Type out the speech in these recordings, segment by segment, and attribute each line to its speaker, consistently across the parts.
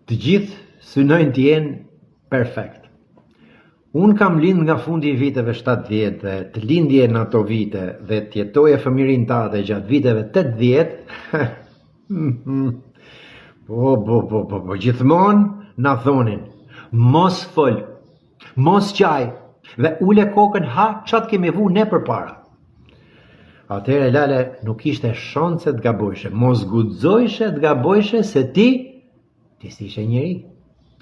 Speaker 1: Të gjithë synojnë të jenë perfekt. Unë kam lind nga fundi i viteve 70 dhe të lindje në ato vite dhe të jetoje fëmijërinë tate gjatë viteve 80, po, po, po, po, po, gjithmonë na thonin, mos fol, mos qaj, dhe ule kokën ha ça të kemi vu ne përpara. Atëherë lale nuk ishte shanse të gabojshe, mos guxojshe të gabojshe se ti, ti s'ishe njeri.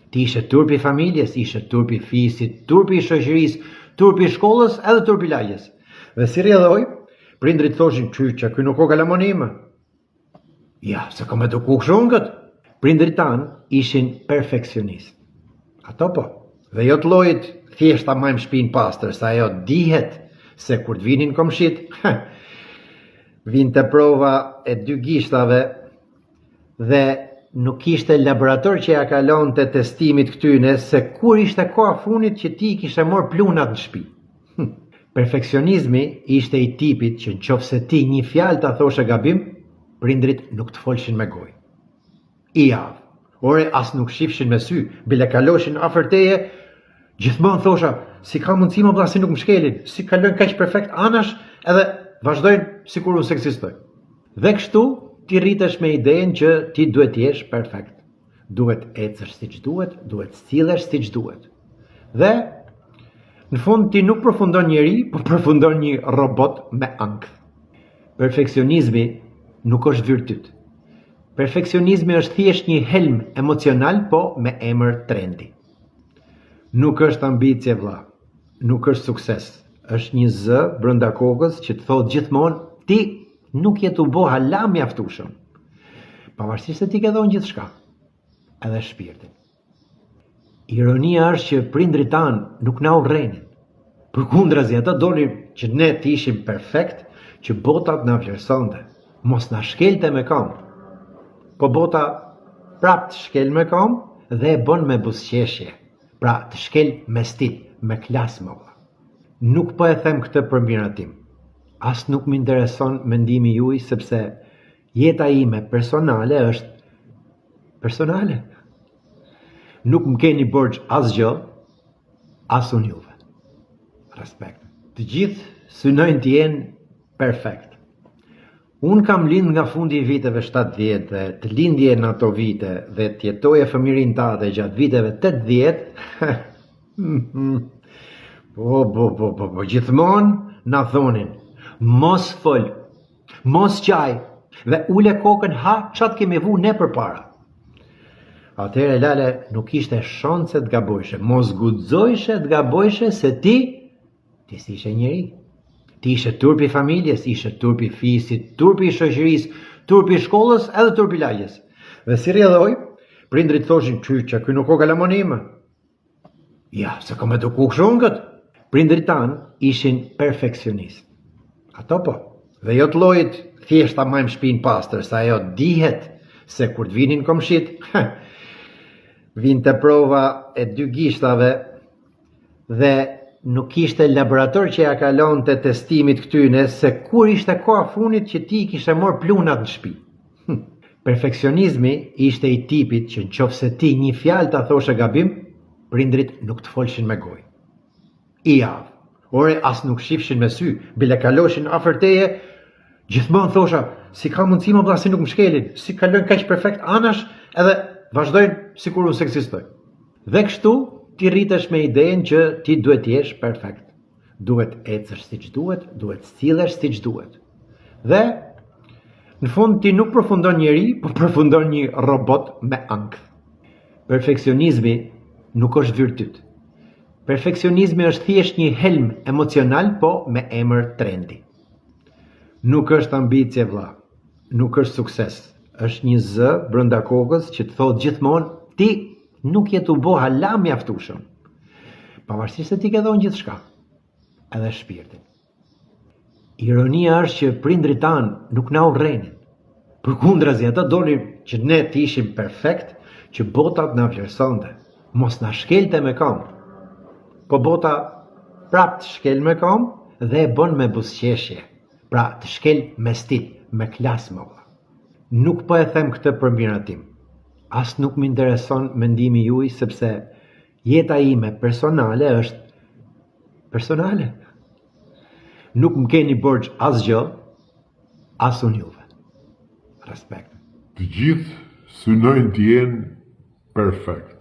Speaker 1: Ti ishe turpi i familjes, ishe turpi i fisit, turpi i shoqërisë, turpi i shkollës edhe turpi i lagjes. Dhe si rrjedhojë, prindrit thoshin, qy, që ky nuk o kalamoni im. Ja, s'e kam eduku kështu unë këtë. Prindrit tanë ishin perfeksionistë. Ato po. Dhe jo të llojit thjesht ta majmë shpinë pastër, se ajo dihet se kur të vinin komshit, vinte prova e dy gishtave dhe nuk ishte laborator që ja kalonte testimit këtyne se kur ishte koha funit që ti i kishe morë pluhnat në shpi. Hm. Perfeksionizmi ishte i tipit që në qoftë se ti një fjalë ta thoshe gabim, prindrit nuk të folshin me gojë. I javë. Ore, as nuk shifshin me sy, bile kaloshin afër teje, gjithmonë thosha, si ka mundësi më vlla si nuk më shkelin, si kalojnë kaq perfekt anash, edhe vazhdojnë sikur unë s'ekzistoj. Dhe kështu ti rritesh me idenë që ti duhet të jesh perfekt. Duhet ecësh siç duhet, duhet sillesh siç duhet. Dhe në fund ti nuk përfundon njeri, po përfundon një robot me ankth. Perfeksionizmi nuk është virtyt. Perfeksionizmi është thjesht një helm emocional, po me emër trendi. Nuk është ambicie vlla, nuk është sukses, është një zë brenda kokës që të thotë gjithmonë ti nuk je tu bo hala mjaftueshëm. Pavarësisht se ti ke dhënë gjithçka, edhe shpirtin. Ironia është që prindrit tanë nuk na urrenin. Përkundrazi, ata donin që ne të ishim perfekt, që bota të na vlerësonte, mos na shkelte me këmbë. Po bota prap të shkel me këmbë dhe e bën me buzëqeshje. Pra të shkel me stil, me klas më vlla. Nuk po e them këtë për miratim. As nuk më intereson mendimi juaj sepse jeta ime personale është personale. Nuk më keni borxh asgjë, as unë juve. Respekt. Të gjithë synojnë të jenë perfekt. Unë kam lind nga fundi i viteve 70 dhe të lindje në ato vite dhe të jetoje fëmijërinë tate gjatë viteve 80, po, po, po, po, po, gjithmonë na thonin, mos fol, Mos qaj dhe ule kokën ha ça të kemi vu ne përpara. Atëherë lale nuk ishte shanse të gabojshe, mos guxojshe të gabojshe se ti, ti s'ishe njeri. Ti ishe turpi i familjes, ishe turpi i fisit, turpi i shoqërisë, turpi i shkollës edhe turpi i lagjes. Dhe si rrjedhojë, prindrit thoshin, qy, që ky nuk o kalamoni im. Ja, s'e kam eduku kështu unë këtë. Prindrit tanë ishin perfeksionistë. Ato po. Dhe jo të llojit thjesht ta majmë shpinë pastër, se ajo dihet se kur të vinin komshit, vinte prova e dy gishtave dhe nuk ishte laborator që ja kalonte testimit këtyne se kur ishte koha funit që ti i kishe morë pluhnat në shpi. Hm. Perfeksionizmi ishte i tipit që në qoftë se ti një fjalë ta thoshe gabim, prindrit nuk të folshin me gojë. I javë. Ore, as nuk shifshin me sy, bile kaloshin afër teje, gjithmonë thosha, si ka mundësi më vlla si nuk më shkelin, si kalojnë kaq perfekt anash, edhe vazhdojnë sikur unë s'ekzistoj. Dhe kështu ti rritesh me idenë që ti duhet të jesh perfekt. Duhet ecësh siç duhet, duhet sillesh siç duhet. Dhe në fund ti nuk përfundon njeri, po përfundon një robot me ankth. Perfeksionizmi nuk është virtyt. Perfeksionizmi është thjesht një helm emocional, po me emër trendi. Nuk është ambicie vlla, nuk është sukses, është një zë brenda kokës që të thotë gjithmonë ti nuk je tu bo hala mjaftueshëm. Pavarësisht se ti ke dhënë gjithçka, edhe shpirtin. Ironia është që prindrit tanë nuk na urrenin. Përkundrazi, ata donin që ne të ishim perfekt, që bota të na vlerësonte, mos na shkelte me këmbë. Po bota prap të shkel me këmbë dhe e bën me buzëqeshje. Pra të shkel me stil, me klas më vlla. Nuk po e them këtë për miratim. As nuk më intereson mendimi juaj sepse jeta ime personale është personale. Nuk më keni borxh asgjë, as unë juve. Respekt.
Speaker 2: Të gjithë synojnë të jenë perfekt.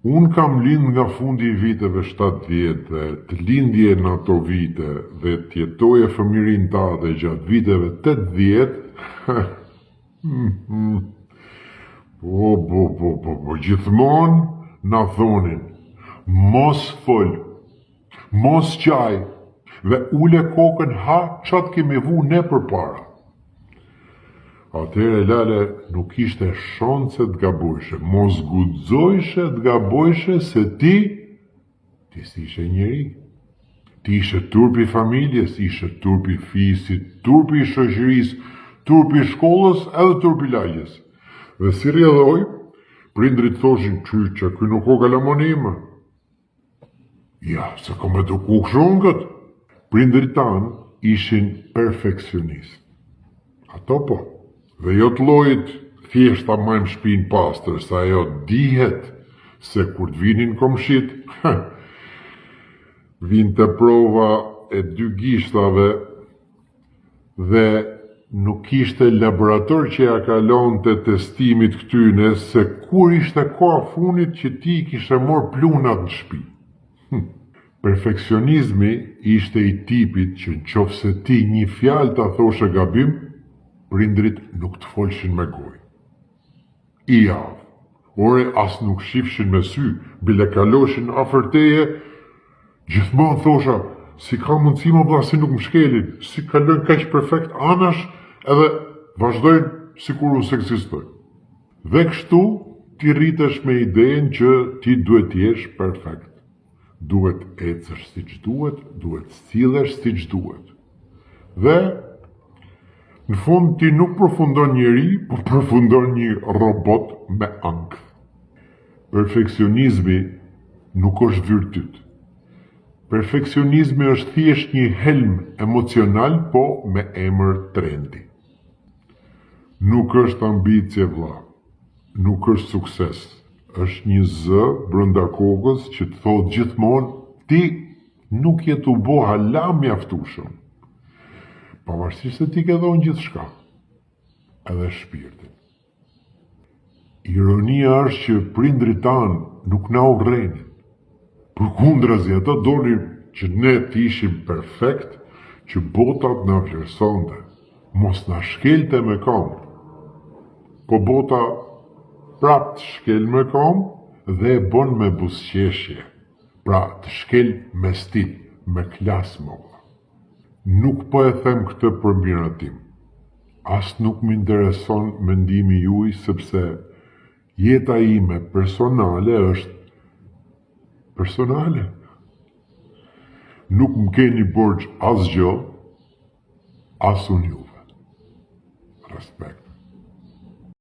Speaker 2: Unë kam lind nga fundi i viteve 70 dhe të lindje në ato vite dhe të jetoje fëmijërinë tate gjatë viteve 80, po, po, po, po, po, gjithmonë na thonin, mos fol, mos qaj, dhe ule kokën ha ça të kemi vu ne përpara. Atëherë lale nuk ishte shanse të gabojshe, mos guxojshe të gabojshe se ti, ti s'ishe njeri. Ti ishe turpi i familjes, ishe turpi i fisit, turpi i shoqërisë, turpi i shkollës edhe turpi i lagjes. Dhe si rrjedhojë, prindrit thoshin qy që ky nuk o kalamoni im. Ja, se kom eduku kështu unë këtë. Prindrit tanë ishin perfeksionistë. Ato po. Dhe jo të llojit thjesht ta majmë shpinë pastër, se ajo dihet se kur të vinin komshit, vinte prova e dy gishtave dhe nuk kishte laborator që ja kalonte testimit këtyne se kur ishte koha funit që ti i kishe morë pluhnat në shpi. Hm. Perfeksionizmi ishte i tipit që në qoftë se ti një fjalë ta thoshe gabim, prindrit nuk të folshin me gojë. I javë. Ore as nuk shifshin me sy, bile kaloshin afër teje, gjithmonë thosha, si ka mundësi mo vlla si nuk më shkelin, si kalojnë kaq perfekt anash edhe vazhdojnë sikur unë s'ekzistoj. Dhe kështu ti rritesh me idenë që ti duhet të jesh perfekt. Duhet ecësh siç duhet, duhet sillesh siç duhet. Dhe në fund ti nuk përfundon njeri, por përfundon një robot me ankth. Perfeksionizmi nuk është virtyt. Perfeksionizmi është thjesht një helm emocional, po me emër trendi. Nuk është ambicie vlla, nuk është sukses, është një zë brenda kokës që të thotë gjithmonë ti nuk je tu bo hala mjaftueshëm. Pavarësisht se ti ke dhënë gjithçka, edhe shpirtin. Ironia është që prindrit tanë nuk na urrenin. Përkundrazi, ata donin që ne të ishim perfekt, që bota të na vlerësonte, mos na shkelte me këmbë. Po bota prap të shkel me këmbë dhe e bën me buzëqeshje. Pra të shkel me stil, me klas mo vlla. Nuk po e them këtë për miratim. As nuk më intereson mendimi juaj sepse jeta ime personale është personale. Nuk më keni borxh asgjë, as unë juve. Respekt.